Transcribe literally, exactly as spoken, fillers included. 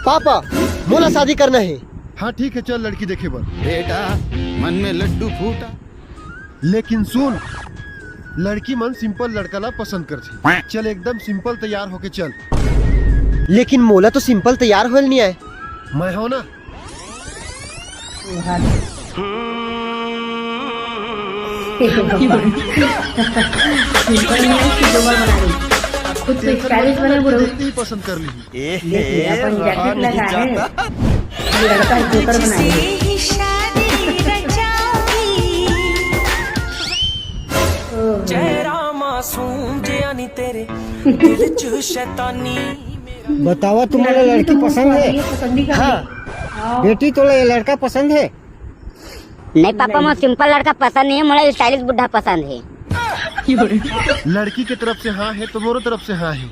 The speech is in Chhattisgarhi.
पापा, मोला शादी करना हे। हाँ, ठीक हे, चल लड़की देखे बर। बेटा, मन में लड्डू फूटा। लेकिन सुन, लड़की मन simple लड़का ला पसंद करथे। चल, एकदम simple तैयार होके चल। लेकिन मोला तो simple तैयार होल नइ आय। मैं हंव ना। Simple नइ आय, simple बना रही। खुद तो stylish बने बुढ़ऊ। देखते ही पसंद कर ली। देख ले, अपन jacket लगा है, लड़का जोकर बना है। बतावा, तुम्हारा लड़की पसंद है? हाँ। बेटी, तोला ये लड़का पसंद है? नहीं पापा, मोला simple लड़का पसंद नहीं है, मोला stylish बुढ़ा पसंद है। लड़की के तरफ से हाँ है तो मोरो तरफ से हाँ है।